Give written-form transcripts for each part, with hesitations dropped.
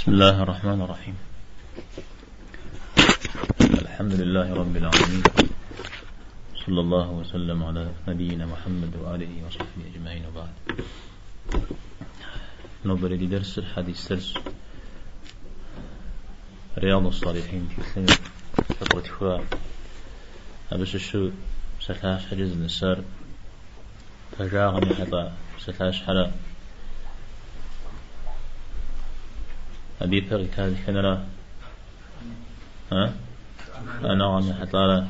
بسم الله الرحمن الرحيم الحمد لله رب العالمين صلى الله وسلم على نبينا محمد وآله وصحبه أجمعين وبعد نوبر دي درس الحديث درس رياض الصالحين في فترة خوا абы щыщу псалъащхьэкӏэ здынэсар пэжагъэм ехьэлӏа псалъащхьэра. Абы ипэ къита дэтхэнэра? А? Шыӏэныгъэм ехьэлӏара?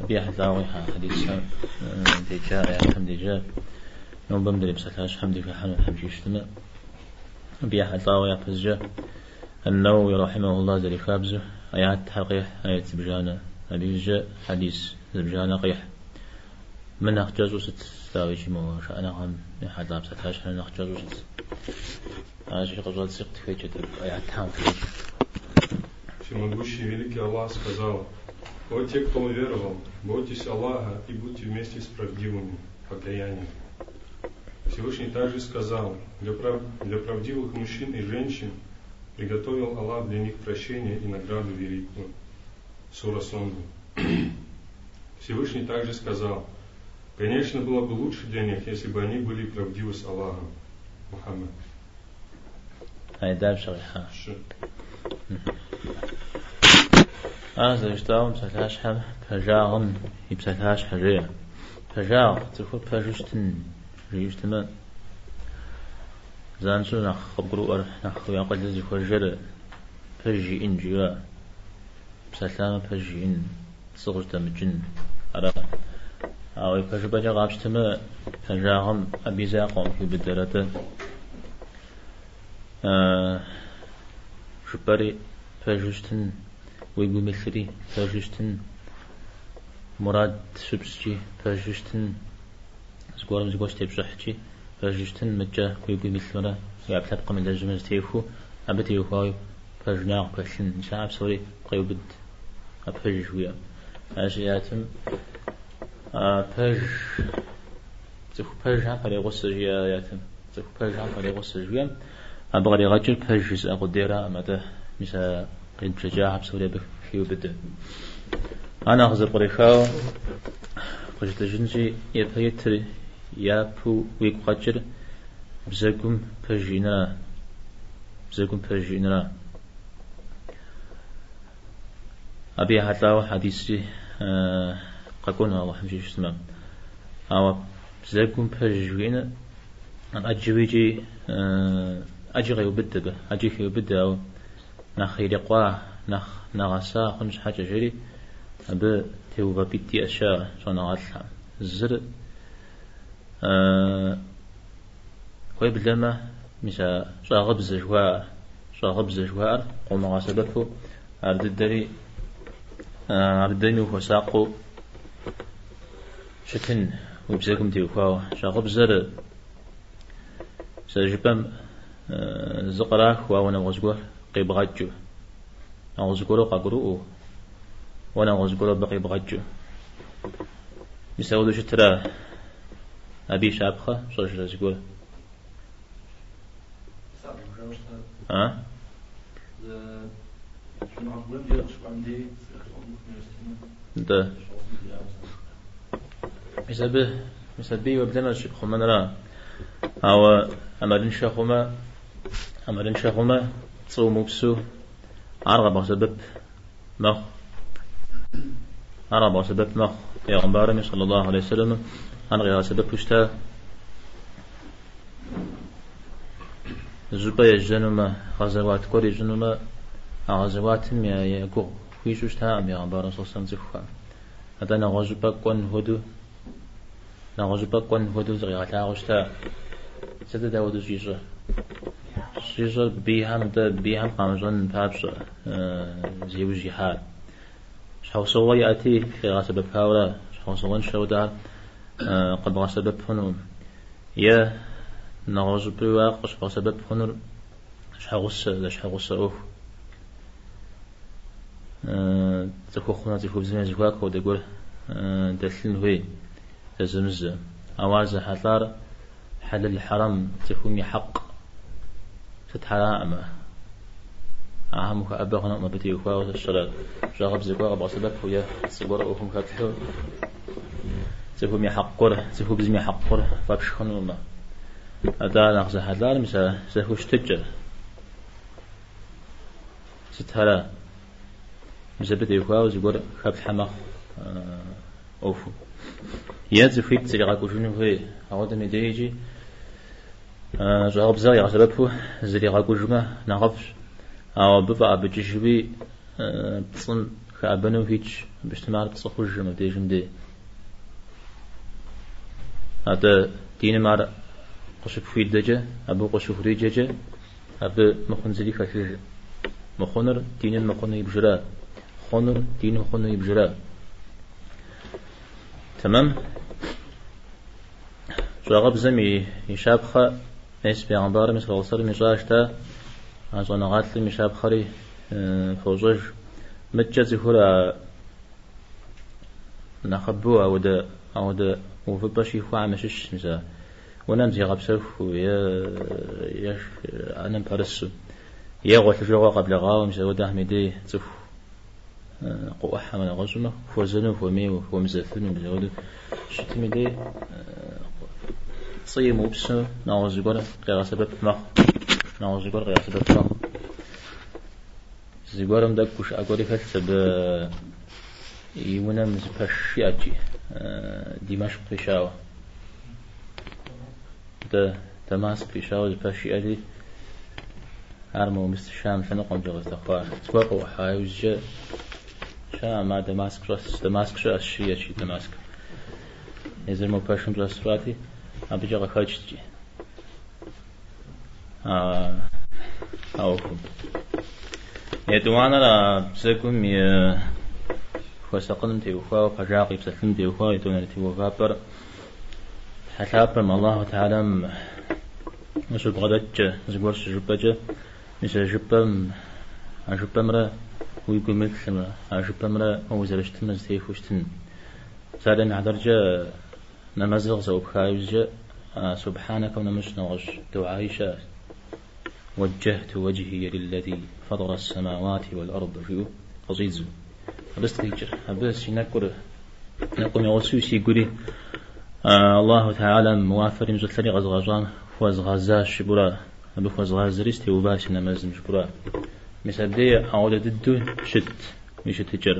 Абы ехьэлӏауэ къихьа хьэдисхэм деджа, аятхэм деджа. Нобэ мыдрей псалъащхьэм дыхыхьэну Тхьэм жиӏэу щытмэ, абы ехьэлӏауэ япэщӏыкӏэ Ан-Нэуэуи рахьимэхуллах зэрихабзэу аятхэр къехь, аят зыбжанэ, абы иужькӏэ хьэдис зыбжанэ къехь. Мы нэхъ кӏэщӏу щыт, дауикӏи мо шыӏэныгъэм ехьэлӏа псалъащхьэр нэхъ кӏэщӏу щыт. Аращи къыщӏэдзи къытхуеджэ тӏэкӏу, аятхэм къытхуеджэ. Всемогущий великий Аллах сказал, «О те, кто уверовал, бойтесь Аллаха и будьте вместе с правдивыми, покаянием». Всевышний также сказал, для, прав... для правдивых мужчин и женщин приготовил Аллах для них прощение и награду великую. Сура Сонду. Всевышний также сказал, конечно, было бы лучше для них, если бы они были правдивы с Аллахом. Мухаммад. Ай, дапщэ къихьа? Ар зэрыжытӏауэ псалъащхьэм пэжагъым и псалъащхьэ жеӏэ. Пэжагъ, цӏыхур пэжу щытын жиӏэу щытмэ, занщӏэу нэхъ къыбгурыӏуэр, нэхъ уи акъылыр зыхуэжэр пэж жиӏэн жиӏэу, псэлъамэ пэж жиӏэн, пцӏы къыжьэдэмыкӏын, ара. Ауэ ипэжыпӏэкӏэ къапщтэмэ, пэжагъым абы и закъуэкъым хиубыдэр, атӏэ жыпӏэри пэжу щытын, уи гум илъри пэжу щытын, мурад щыпщӏкӏи пэжу щытын, зыгуэрым зыгуэр щытепщӏыхькӏи пэжу щытын, мыдкӏэ уи гум илъымрэ уи ӏэпкълъэпкъым илэжьымрэ зэтехуэу, абы теухуауи пэжынагъ пхэлъын, мис а псори къеубыд а пэж жыхуиӏэм. Аращи, аятым пэж, цӏыху пэжхэм фаригъусэ жиӏэ аятым. Цӏыху пэжхэм фаригъусэ жиӏэм, абы къригъэкӏыр пэж жызыӏэ къудейраӏым, атӏэ мис а къедбжэкӏахэр псори абы хеубыдэ. Ар нэхъ зэпкърыхауэ къыжытӏэжынщи, япэ итыр, япэу уигу къэкӏыр бзэгум пэж жиӏэнра, бзэгум пэж жиӏэнра. Абы ехьэлӏауэ хьэдисри къэкӏуэну Алыхьым жиӏэу щытмэ. Ауэ бзэгум пэж жиӏэныр ӏэджэуи икӏи ӏэджи къеубыд абы, ӏэджи хеубыдэ, ауэ нэхъ ирикъуа, нэхъ нэгъэса хъун щхьэкӏэ жери абы теувапӏитӏ иӏэщ щӏэныгъэлӏхэм. Зыр уеблэмэ, мис а щӏагъыбзэ жыхуаӏэр, щӏагъыбзэ жыхуаӏэр къыумыгъэсэбэпу ар дыдэри, ар дыдэми ухуэсакъыу щытын уи бзэгум теухуауэ. Щӏагъыбзэр зэрыжыпӏэм зы кърахыу, ауэ нэгъуэщӏ гуэр къибгъэкӏыу, нэгъуэщӏ гуэру къагурыӏуэу, уэ нэгъуэщӏ гуэру абы къибгъэкӏыу. Мис апхуэдэу щытра абы и щапхъэ пщӏэжрэ зыгуэр? А? Нтӏэ. Мис абы, мис абы уеблэмэ зыщыпхъумэнра. Ауэ ӏэмалыншэ хъумэ, ӏэмалыншэ хъумэ, пцӏы умыупсу ар къэбгъэсэбэп мэхъу. Ар къэбгъэсэбэп мэхъу. Пейгъэмбарми, саллаллаху алейхи вассалам, ар къигъэсэбэпу щыта. Зыщӏыпӏэ ежьэнумэ, гъэзэуат гуэр ищӏынумэ, а гъэзэуатым я гугъу хуищӏу щытакъым пейгъэмбарым саллаллаху алейхи вассалам цӏыхухэм. Атӏэ нэгъуэщӏыпӏэ кӏуэн хуэдэу, нэгъуэщӏыпӏэ кӏуэн хуэдэу зыкъигъэлъагъуэу щыта. Сытыт апхуэдэу щӏищӏэр? Щӏищӏэр бийхэм, атӏэ бийхэм къамыщӏэн папщӏэ зи ужь ихьар. Щхьэусыгъуэ иӏэти къигъэсэбэпауэра, щхьэусыгъуэншэу дэ ар къэбгъэсэбэп хъунукъым. Е нэгъуэщӏыпӏэуи ар къыщыбгъэсэбэп хъунур щхьэгъусэ, зэщхьэгъусэ ӏуэху. Цӏыхухъумрэ цӏыхубзымрэ я зэхуаку апхуэдэ гуэр дэлъын хуей зэзэмызэ. Ауэ ар зэхьэлӏар хьэлэл хьэрэм цӏыхум и хьэкъ сытхьэраӏымэ. Ахэм ухэӏэбэ хъунукъым абы теухуауэ сэ сщӏэрэ щӏагъыбзэ гуэр къэбгъэсэбэпу е пцӏы гуэр ӏуэхум хэплъхьэу цӏыхум и хьэкъ гуэр, цӏыхубзым и хьэкъ гуэр фӏэпшх хъунукъым. Атӏэ ар нэхъ зэхьэлӏар мис а зэхущытыкӏэр. Сытхьэрэ? Мис абы теухуауэ зыгуэр хэплъхьэ мэхъу ӏуэхум. Е цӏыхуитӏ зригъэкӏужыну хуей, ауэдэм и дежкӏи щӏагъыбзэ къигъэсэбэпу зригъэкӏужмэ нэхъыфӏщ. Ауэ абы фӏэӏэбыкӏыжуи пцӏым хэӏэбэну хуитщ, абы щытмэ ар пцӏы хъужкъым абдежым дей. Атӏэ диным ар къыщыпхуидэкӏэ, абы укъыщыхуриджэкӏэ, абы мыхъун зыри хэлъыжкъым. Мыхъунур диным мыхъуну ибжыра, хъунур диным хъуну ибжыра. Тэмэм. Щӏагъыбзэм и щапхъэ мес бегъымбарым саллаллаху алейхи вассалам ищӏа щыта, а щӏэныгъэлӏым и щапхъэри фощӏэж. Мыткӏэ цӏыхур а нэхъыбэу ауэдэ ауэдэ увыпӏэ щихуэхэм ящыщщ, мис а унэм зигъэпсэхуу е е ӏэнэм пэрысу, е гъуэлъыжыгъуэ къэблэгъауэ, мис ауэдэхэм и дей цӏыху къыӏухьэмэ нэгъуэщӏмэ, хуэзэну хуэмейуэ, хуэмызэфыну, мис ауэдэу щытым и дей пцӏы имыупсу нэгъуэщӏ зыгуэр къигъэсэбэп мэхъу. Нэгъуэщӏ зыгуэр къигъэсэбэп мэхъу. Зыгуэрым тӏэкӏу гушыӏэ гуэри хэлъщ абы и унэм зы пэш иӏэт, Димэшкъ фӏищауэ. Дэ Дамаск фӏищауэ зы пэш иӏэти, ар мо мис Шам лъэныкъуэмкӏэ къыздэхъуар. Зыгуэр къыӏухьа иужькӏэ Шам, ар Дамаск щӏэс, Дамаск щыӏэщ, жиӏэщ Дамаск. Езыр мо пэшым щӏэс щӏати, абыкӏэ къыхэкӏт. А ӏуэхум. Етӏуанэр а бзэгум и хуэсакъыным теухуауэ, пэжагъ къипсэлъыным теухуауэ етӏуанэ теувапӏэр Тхьэ лъапӏэм, Аллаху Тэхьэлам ущыбгъэдэткӏэ, зыгуэр щыжыпӏэкӏэ, мис а жыпӏэм, а жыпӏэмрэ уи гум иплъымрэ, а жыпӏэмрэ уэ узэрыщытымрэ зэтехуэу щытын. Псалъэм и хьэтыркӏэ, Нэмэзыр къызэӏупха иужькӏэ Субхьанэкэм нэмыщӏ нэгъуэщӏ дугьэи щыӏэщ. Уэджэхьту уэджхие лиллэзи фатӏэрэ ссэмауати уэл ӏэрд жиӏэу къыщӏидзу. Абы сыт къикӏыр? Абы си нэкӏур, нэкӏум и гъусэу си гури Аллаху Тэхьэлам уафэри щӏылъэри къэзыгъэщӏам хуэзгъэзащ жыпӏэурэ, абы хуэзгъазэри сытеува си нэмэзым жыпӏэурэ. Мис абдей ауэдэ дыдэу щыт уи щытыкӏэр.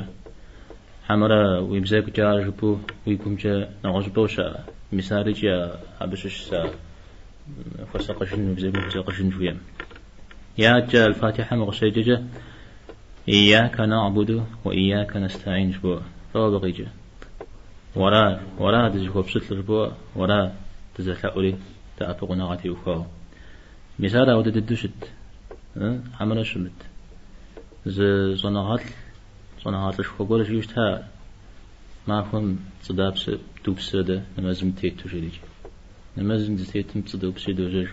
Хьэмэрэ уи бзэгукӏэ ар жыпӏэу уи гумкӏэ нэгъуэщӏыпӏэ ущыӏэ? Мис ар икӏи абы щыщ сэ хуэсакъыжын, уи бзэгум хуэсакъыжын жыхуиӏэм. Якӏэ Аль-Фатихьэм укъыщеджэкӏэ Ияка нагӏбуду уэ ияка нэстаин жыбоӏэ. Лӏо абы къикӏыр? Уэра, уэра дызыхуэпщылӏыр жыбоӏэ, уэра дызэлъэӏури дэӏэпыкъуныгъэ теухуауэ. Мис ар ауэдэ дыдэу щыт, хьэмэрэ щымыт. Зы щӏэныгъэлӏ Щӏэныгъэлӏышхуэ гуэр жиӏэу щыта махуэм пцӏы дапщэ дупсрэ дэ нэмэзым дытету жерикӏ. Нэмэзым дытетым пцӏы доупсри дожьэж.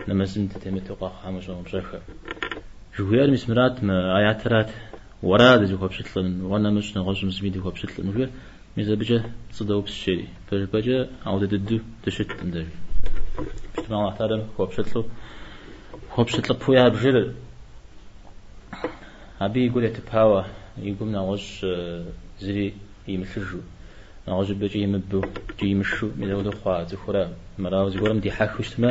Нэмэзым дытемыту къэхъухэм ущӏэмыупщӏэхэ. Жыхуиӏэр мис мырат, мы аятырат. Уэра дызыхуэпщылӏыр, уэ нэмыщӏ нэгъуэщӏым зыми дыхуэпщылӏым жиӏэр, мис абыкӏэ пцӏы доупс жери. Пэжыпӏэкӏэ ауэдэ дыдэу дыщыткъым дэ. Пщтымэ Аллахь Тэхьэлам хуэпщылӏу, хуэпщылӏыпэу ябжыр Абы и гур етыпауэ, и гум нэгъуэщӏ зыри имылъыжу, нэгъуэщӏыбэкӏэ имыбу, икӏи имышу, мис апхуэдэу хъуа цӏыхура. Мырауэ зыгуэрым дихьэхыу щытмэ,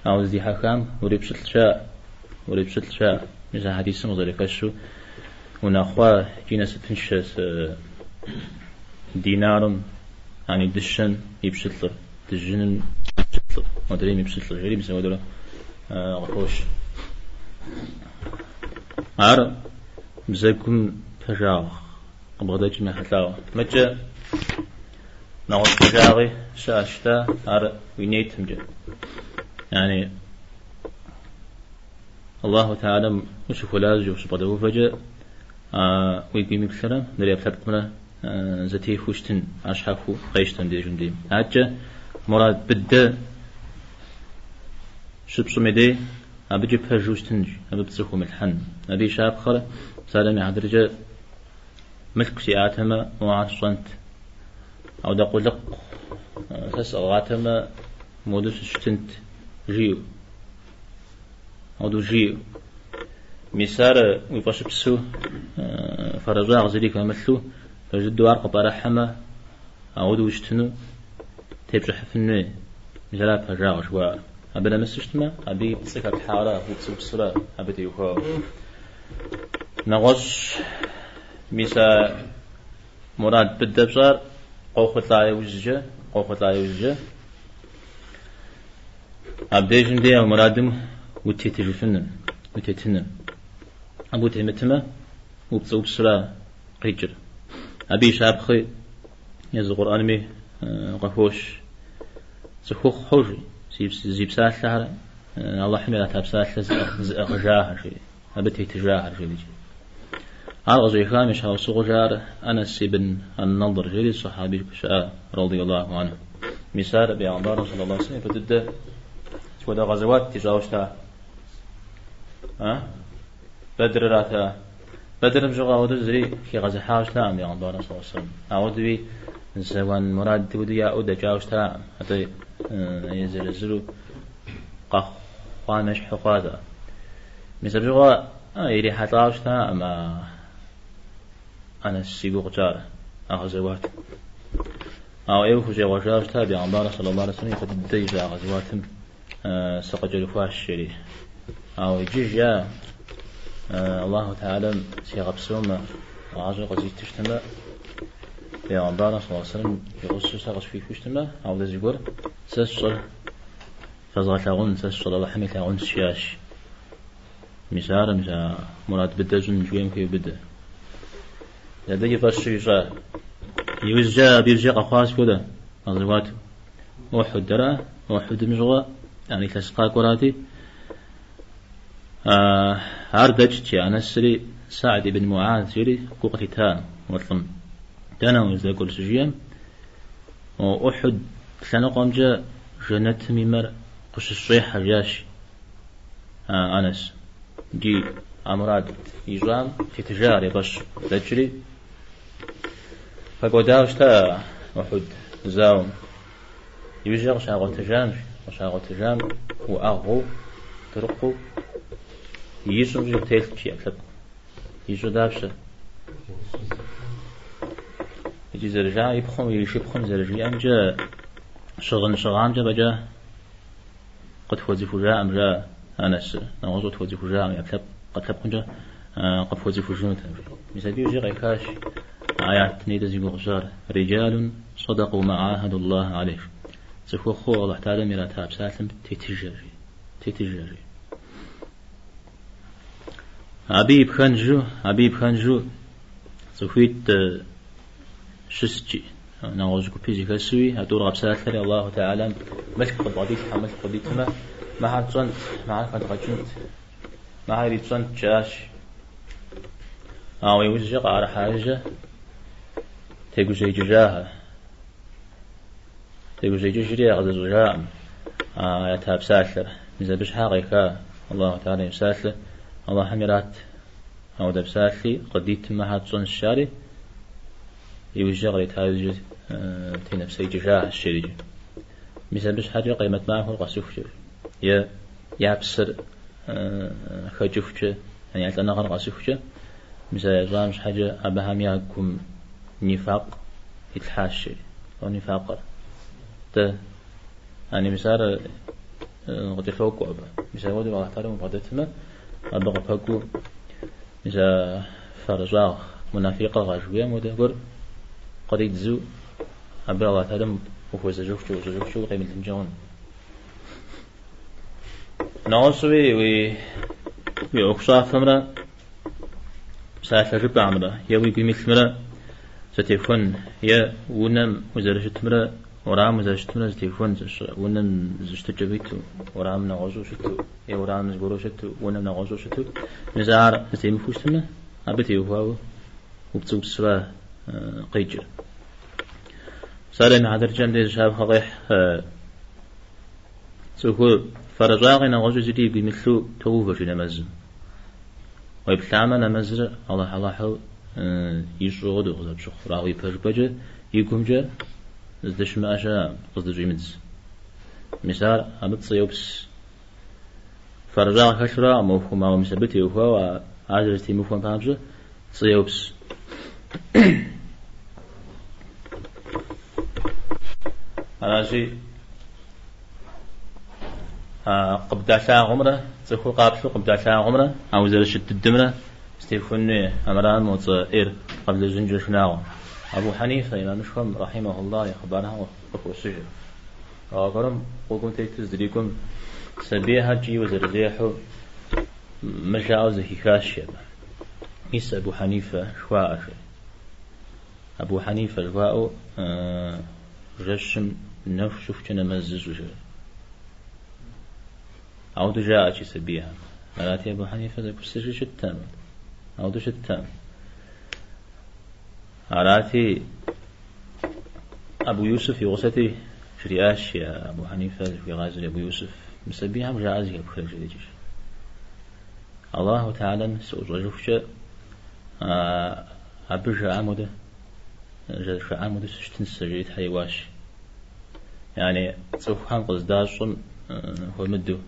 ауэ зыдихьэхам урипщылӏ щыӏэ, урипщылӏ щыӏэ. Мис а хьэдисым къызэрыхэщу унэхъуа икӏи насыпыншэ динарым, яни дыщэм и пщылӏыр, дыжьыным и пщылӏыр, модрейм и пщылӏыр, жери мис апхуэдэурэ къыхощ. Ар бзэгум пэжагъ къыбгъэдэкӏым ехьэлӏауэ. Мыкӏэ нэгъуэщӏ пэжагъи щыӏэщ щыта, ар уи нетымкӏэ. Яни Аллаху Тэхьэлам ущыхуэлажьэкӏэ, ущыбгъэдэувэкӏэ, уи гум иплъэрэ мыдрей ӏэпкълъэпкъымрэ зэтехуэу щытын, ар щхьэхуэу къещтэ мыбдежым дей. Адэкӏэ мурад быдэ щыпщӏым и дей абыкӏэ пэжу щытынщ, абы пцӏы хыумылъхьэн. Абы и щапхъэр псалъэм и хьэтыркӏэ мылъку сиӏатэмэ, моар сщӏэнт. Ауэдэ къулыкъу сэ сӏыгъатэмэ, модэу сыщытынт, жиӏэу. Ауэдэу жиӏэу. Мис ар уи фӏэщыпсу фэрэщӏагъ зыри хэмылъу, пэж дыдэу ар къыпӏэрыхьэмэ, ауэдэу ущытыну тепщӏыхьыфын хуей. Мис ара пэжагъ жыхуаӏэр. Абы нэмысу щытмэ, абы пцӏы хэплъхьарэ, упцӏы упсурэ абы теухуауэ. Нэгъуэщӏ, мис а мурад быдэ пщӏар къохъулӏа иужькӏэ, къохъулӏа иужькӏэ, абдежым дей а мурадым утетыжыфыным, утетыным. Абы утемытмэ, упцӏы упсура къикӏыр. Абы и щапхъи езы Къурӏэнми къыхощ. Цӏыхухъухэу жи, зи псалъэхэр Алыхьым ирата псалъэ зыӏыгъыжахэр жи, абы тетыжахэр жери. Ар къыщӏехам и щхьэусыгъуэу жаӏэр Анас ибн ан-Надр жери сахьаби щыӏа, радиаллаху анху. Мис ар бегъымбарым саллаллаху алейхи вассалам япэ дыдэ сыт хуэдэ гъэзэуат ищӏауэ щыта? А? Бэдрырата. Бэдрым щыгъуэ ауэдэу зыри хигъэзыхьауэ щытакъым бегъымбарым саллаллаху алейхи вассалам. Ауэдэуи зэуэн мурад хуэдэу яӏэу дэкӏауэ щытакъым. Атӏэ езыр-езыру къэхъуам ещхьу хъуат ар. Мис абы щыгъуэ ирихьэлӏауэ щытакъым а Анас зи гугъу тщӏар, а гъэзэуатым. Ауэ ӏейуэ хущӏегъуэжауэ щыта бегъымбарым саллаллаху алейхи вассалам япэ дыдэ ищӏа гъэзэуатым сыкъыкӏэрыхуащ, жери. Ауэ иджы жиӏа Аллаху Тэхьэлам сигъэпсэумэ, гъащӏэ къызиту щытмэ, бегъымбарым саллаллаху алейхи вассалам и гъусэу сэ къысхуихуэу щытмэ, ауэдэ зыгуэр сэ сщӏэр фэзгъэлъагъун, сэ сщӏэр Алыхьым илъагъунщ, жиӏащ. Мис ар, мис а мурад быдэ щӏын жыхуиӏэм хеубыдэ. Абы и фӏэщу ищӏа. Иужькӏэ абы иужькӏэ къэхъуащ хуэдэ гъэзэуат. Ухьуд ара, Ухьудым щыгъуэ, ар илъэс къакӏуэрати, ар дэкӏти, Анэсри Саад ибн Муаз жери гу къылъита мо лӏым. Дэнэ уздэкӏуэр щыжиӏэм, Ухьуд лъэныкъуэмкӏэ жэнэтым и мэр къыщысщӏехьэ, жиӏащ Анэс. Икӏи а мурад ищӏам тетыжа ар и фӏэщ дэкӏри, хэкӏуэдауэ щыта Ухьуд зауэм. Иужькӏэ къыщагъуэтыжам, къыщагъуэтыжам уӏэгъэу, дыркъуэу ищӏым щӏигъу телът, жи ӏэпкълъэпкъ. Ищӏыр дапщэ? Икӏи зэрыжаӏа и пхъум, и шыпхъум зэрыжиӏэмкӏэ, щыгъын щыгъамкӏэ фӏэкӏа къытхуэцӏыхужаӏым, жаӏэ Анэсыр. Нэгъуэщӏу къытхуэцӏыхужаӏым, ӏэпкълъэпкъымкӏэ къыпхуэцӏыхужынутэкъым, жи. Мис абы иужькӏэ къехащ аят нетӏэ зи гугъу тщӏар. Риджалун садакъу ма ахадуллах алейх. Цӏыхухъуу Алыхь Тэхьэлам ирата псалъэм тетыжхэр, жи. Тетыжхэр, жи. Абы и пхэнжу, абы и пхэнжу цӏыхуитӏ щыскӏи, нэгъуэщӏ гупи зэхэсуи, а тӏур къэпсалъэри Аллаху Тэхьэлам мылъку къыдбгъэдилъхьэ, мылъку къыдитмэ, мыхьэр тщӏэнт, мыхьэр хэдгъэкӏынт, мыхьэр иритщӏэнт, жаӏащ. Ауэ иужькӏэ къаӏэрыхьа иужькӏэ тегужьеикӏыжахэр. Тегужьеикӏыжри ягъэзэщӏэжакъым а ята псалъэр. Мис абы щхьа къеха Аллаху Тэхьэлам и псалъэ, Аллахьым ират ауэдэ псалъи къыдитым мыхьэр тщӏэнщ, жари, иужькӏэ кърита иужькӏэ тенэпсеикӏыжахэщ, жерикӏэ. Мис абы щхьэкӏэ къемэт махуэр къэсыхукӏэ е я псэр хэкӏыхукӏэ, я лӏэныгъэр къэсыхукӏэ, мис а ящӏам щхьэкӏэ абыхэм я гум нифакъ итлъхьащ, жери. Лӏо нифакъыр. Дэ, ани мис ар къыкӏэлъокӏуэ абы. Мис апхуэдэу Алыхь Тэхьэлам убгъэдэтмэ, абы къыпэкӏуэу мис а фэрыщӏагъ, мунафикъыгъэ жыхуиӏэм хуэдэ гуэр къридзу абы Алыхь Тэхьэлам ухуэзэжыхукӏэ, ущӏыжыхукӏэ укъемылынкӏэ хъун. Нэгъуэщӏуи уи ӏуэхущӏафэмрэ псалъэ жыпӏэмрэ е уи гум илъымрэ зэтехуэн, е унэм узэрыщытымрэ уэрамым узэрыщытымрэ зэтехуэн, унэм зы щытыкӏэ уиту, уэрамым нэгъуэщӏу щыту, е уэрамым зыгуэру щыту, унэм нэгъуэщӏу щыту, мис ар зэтемыхуэу щытмэ, абы теухуауэ упцӏы упсура къикӏыр. Псалъэм и хьэтыркӏэ мыбдеж щапхъэ къехь цӏыхур фэрыщӏагъи нэгъуэщӏи зыри игу имылъу тоувэ жи нэмэзым. Уеплъамэ, нэмэзыр Алыхь-Алыхьу ищӏу хуэдэу къызэрыпщыхъур, ауэ ипэжыпӏэкӏэ и гумкӏэ здэщымыӏэ щыӏэкъым, къыздыщӏимыдз. Мис ар абы пцӏы еупс. Фэрыщӏагъ хэлъуракъым ӏуэхум, ауэ мис абы теухуауэ ар зэрызэтемыхуэм папщӏэ пцӏы еупс. Аращи, а къыбдалъагъумрэ, цӏыхур къаплъу къыбдалъагъумрэ, а узэрыщыт дыдэмрэ зэтехуэн хуей, армырам мо цӏэ ӏейр къэблэжьынкӏэ шынагъуэ. Абу Хьэнифэ имамышхуэм, рахьимахуллах, и хъыбархэм къыхощыжыр. Зэгуэрым гъуэгум тету здрикӏуэм сабийхэр кӏийуэ зэрызехьэу мыр жаӏэу зэхихащ абы. Мис Абу Хьэнифэ жыхуаӏэр жери. Абу Хьэнифэ жыхуаӏэу жэщым нэху щыхукӏэ нэмэз зыщӏу жери. Ауэдэу жаӏэчи сабийхэм. Арати, Абу Хьэнифэ зэгупсысыжу щыттэкъым. Ауэдэу щыттэкъым. Арати, Абу Юсуф и гъусэти, жриӏащ Абу Хьэнифэ зыхуигъазэри Абу Юсуф, мы сабийхэм жаӏэр зэхэпхрэ жиӏэри. Аллаху Тэхьэлэм сыӏущӏэжыхукӏэ абы жаӏам хуэдэ, жаӏам хуэдэу сыщытын сэ, жери тхьэ иӏуащ. Яни цӏыхухэм къыздащӏым хуэмыдэу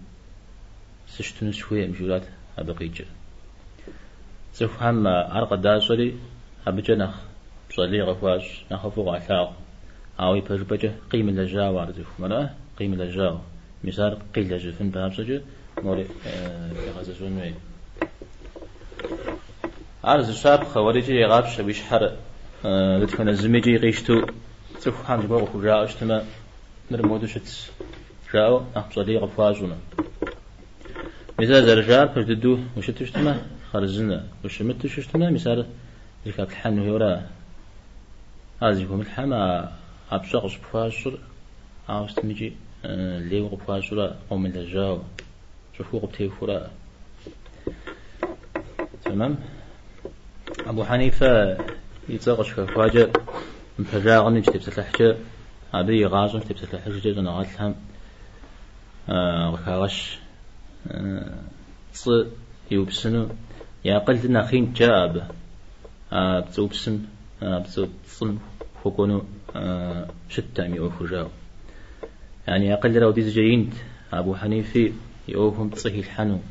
сыщытыну сыхуейкъым, жиӏэрат абы къикӏыр. Цӏыхухэм ар къыдащӏэри, абыкӏэ нэхъ пщӏэ лей къыхуащӏ, нэхъыфӏу къалъагъу. Ауэ ипэжыпӏэкӏэ къимылэжьауэ ар цӏыхум, ара? Къимылэжьауэ. Мис ар къилэжьыфын папщӏэкӏэ мори игъэзэщӏэн хуей. Ар зы щапхъэ, уэрикӏи егъапщэ уи щхьэр дэтхэнэ зымикӏи къищтэу цӏыхухэм зыгуэр къыхужаӏэу щытмэ, мыр модэу щытщ, жаӏэу нэхъ пщӏэ лей къыпхуащӏмэ. Мис ар зэрыжаӏэр пэж дыдэу ущыту щытмэ, хъарзынэ, ущымыту щытмэ, мис ар зыхэплъхьэн хуейуэра. Ар зыхомылъхьэмэ, а пщӏэ къыщӏыпхуащӏыр, ауэ сытмикӏи лейуэ къыпхуащӏура, къомылэжьауэ, щӏыхуэу къыптехуэра. Тэмэм. Абу Хьэнифэ и цӏэ къыщыхэхуакӏэ, мыпэжагъэм щытепсэлъыхькӏэ, абы и гъащӏэм щытепсэлъыхьыжкӏэ щӏэныгъэлӏхэм къыхагъэщ пцӏы иупсыну и акъылыр нэхъ инт жаӏэ абы. А пцӏыупсым, а пцӏым хуэкӏуэну щыттэкъым и ӏуэхур жаӏэу. Яни акъылыр ауэдизкӏэ инт, Абу Хьэнифи и ӏуэхум пцӏы хилъхьэну,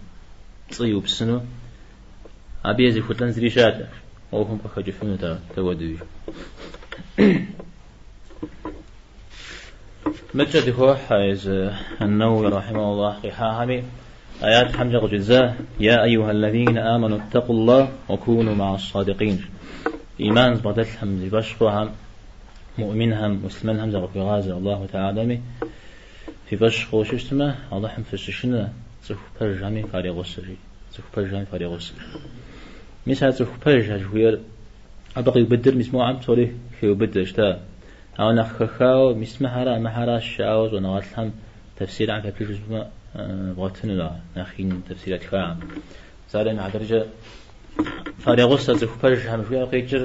пцӏы иупсыну, абы езыхулӏэн зыри щыӏэтэкъым, ӏуэхум къыхэкӏыфынут ар дауэдуи. Мыдкӏэ дыхохьэ езы Ан-Нэуи рахьимахуллахь къихьахэми, аятхэмкӏэ къыщӏидза, Я айюха аллазина аману ттакъуллах ва куну маа ссадикъин. Иман зыбгъэдэлъхэм, зи фӏэщ хъухэм, муӏминхэм, муслъымэнхэм закъыхуегъазэ Аллаху Тэхьэлами, фи фӏэщ хъууэ щытмэ, Алыхьым фыщышынэ, цӏыху пэжхэми фаригъусэ, жи, цӏыху пэжхэми фаригъусэ. Мис а цӏыху пэжхэр жыхуиӏэр абы къиубыдыр мис мохэм псори хеубыдэ, щта. Ауэ нэхъ хэхауэ мис мыхьэра, мыхьэращ жаӏауэ щӏэныгъэлӏхэм тэфсирхэм феплъыжу щытмэ, бгъуэтынур ар, нэхъ ин тэфсир ятхахэм. Псалъэм и хьэтыркӏэ, фаригъусэ цӏыху пэжхэм жыхуиӏэр къикӏыр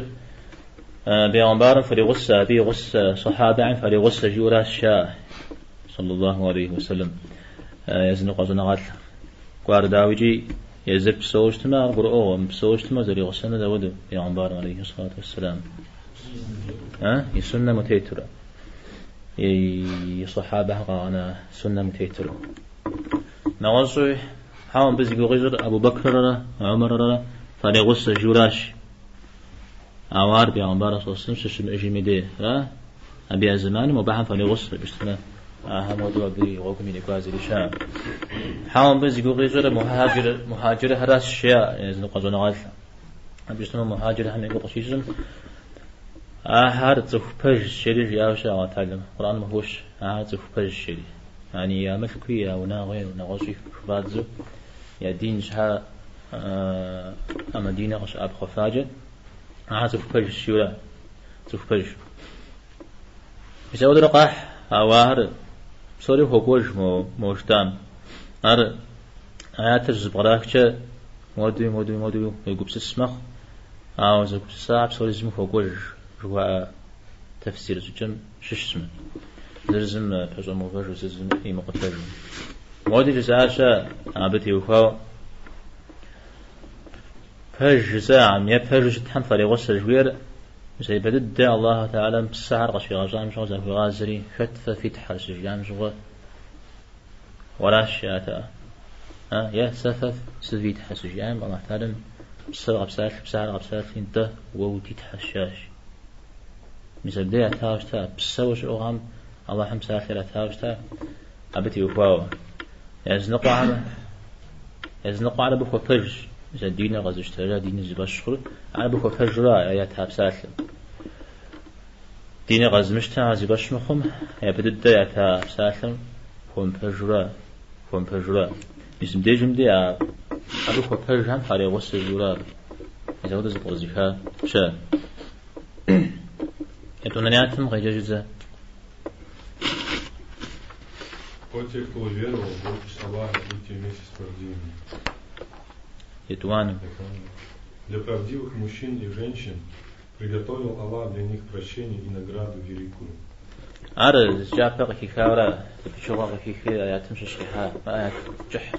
бегъымбарым фаригъусэ, абы и гъусэ сахьабэхэм фаригъусэ жиӏэуращ жаӏэ, саллаллаху алейхи вассалам, языныкъуэ щӏэныгъэлӏхэр. Кӏуэ ар дауикӏи езыр псэууэ щытмэ, ар гурыӏуэгъуэ, мыпсэууэ щытмэ, зэригъусэнур дауэдэу бегъымбарым алейхи салату вассалам. И суннэм утетурэ, и сахьабэхэм къагъэна суннэм утетурэ. Нэгъуэщӏуи, хьэуэ, мыбы зи гугъу ищӏыр Абу Бэкррэ Умэррэ фаригъусэ жиӏэуращ. Ауэ ар бегъымбар саллаллаху щыщымыӏэжым и дей, ара? Абы я зэманым абыхэм фаригъусэ, быщтмэ, ахэм хуэдэу абы и гъуэгум ирикӏуа зыри щыӏэкъым. Хьэуэ, мыбы зи гугъу ищӏыр мухьаджирхэращ жаӏэ языныкъуэ щӏэныгъэлӏхэм. Абы щытмэ, мухьаджирхэм я гугъу къыщищӏым, ахэр цӏыху пэжщ жери жиӏауэ щыӏэ Аллаху Тэхьэлам. Къурӏэным къыхощ, ахэр цӏыху пэжщ жери. Яни я мылъкуи, я унагъуи, нэгъуэщӏи хыфӏадзэу, я дин щхьэ Мэдинэ къыщыӏэпхъуэфакӏэ, ахэр цӏыху пэжщ жиӏэурэ, цӏыху пэж. Мис ауэдурэ къахь, ауэ ахэр псори хуокӏуэж мо жытӏам. Ар аятыр щызэпкърахкӏэ модуи, модуи, модуи уегупсыс мэхъу, ауэ зэгупсыса псори зым хуокӏуэж жыхуаӏэ тэфсир щӏыкӏэм щыщщ мыр. Зыр зым пэщӏэмыувэжу, зыр зым имыкъутэжу. Моди жызыӏа щыӏэ абы теухуауэ пэж жызыӏэхэм е пэжу щытхэм фаригъусэ жыхуиӏэр мис а ипэ дыдэ Аллаху Тэхьэлам псэхэр къыщигъэщӏам щыгъуэ захуигъазэри, хэт фэ фи Тхьэр щыжиӏам щыгъуэ, уэращ жаӏатэкъэ. Е сэ фэ сывитхьэ щыжиӏам, Аллахь Тэхьэлам псэр къэпсалъ, псэхэр къэпсалъи, нтӏэ, уэ удитхьэщ, жиӏащ. Мис абдей ятауэ щыта, псэуэ щыӏугъэм Аллахьым псалъэ иратауэ щыта, абы теухуауэ. Языныкъуэхэр абы хуэпэжщ, мис а диныр къэзыщтэжа, диныр зи фӏэщ хъур, ар абы хуэпэжура ята псалъэм. Диныр къэзымыщтэм ар зи фӏэщ мыхъум, япэ дыдэ ята псалъэм хуэмыпэжура, хуэмыпэжура. Мис мыбдежым де а абы хуэпэжхэм фарегъусэ жиӏэура, мис апхуэдэу зэпкърызыха щыӏэ. Етӏуанэ аятым къеджэжыт зэ. О те, кто уверовал, бойтесь Аллаха, будьте вместе с правдивыми. Етӏуанэм. Для правдивых мужчин и женщин приготовил Аллах для них прощение и награду великую. Ар зы кӏапэ къыхихауэрэ, зы пычыгъуэ къыхихри аятым щыщ къихьа аят кӏыхь.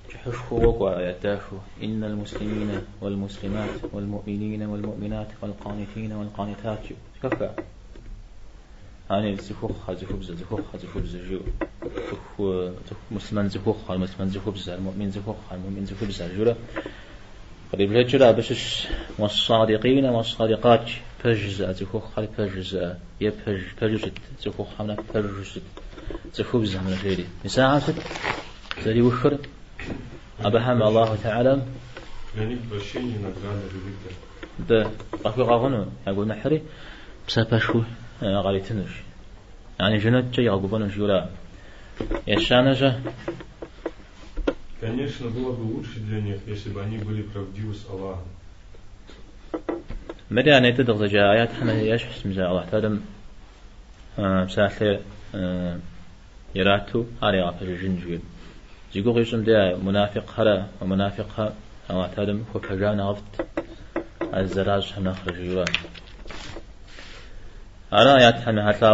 Кӏыхьышхуэу кӏуэ аят дахэу. Иннал муслимина уал муслимат уал муӏминина уал муӏминат уал къанитина уал къанитат жиӏэу. Зэхэфха? Ани цӏыхухъухэр, цӏыхубзэ, цӏыхухъухэр, цӏыхубзэ жиӏэу. Цӏыху, цӏыху, муслъымэн цӏыхухъухэр, муслъымэн цӏыхубзхэр, муӏмин цӏыхухъухэр, муӏмин цӏыхубзхэр жиӏэурэ кърибжэкӏрэ абы щыщ уэссадикъина уэссадикъат пэж жызыӏэ цӏыхухъухэр пэж жызыӏэ е пэж, пэжу щыт цӏыхухъухэмрэ пэжу щыт цӏыхубзхэмрэ жери. Мис ахэр сыт зэриухыр абыхэм Аллаху Тэхьэлам Для них прощение и награда великая. Дэ къахуигъэгъуну я гуэныхьри псапэшхуэ къаритынущ. Яни жэнэткӏэ игъэгуфӏэнущ жиӏэурэ. Ещанэщэ. Конечно, было бы лучше для них, если бы они были правдивы с Аллахом. Мыри а нетӏэ дыкъызэджа аятхэм ещхьщ, мис Аллахь Тэхьэлам псалъэ ирату ар ягъэпэжыжын жиӏэу. Зи гугъу ищӏым де мунафикъхэрэ мунафикъхэр Аллахь Тэхьэлам хуэпэжа нэхъыфӏт, а зэращӏхэм нэхърэ жиӏэурэ. Ара аятхэм ехьэлӏауэ.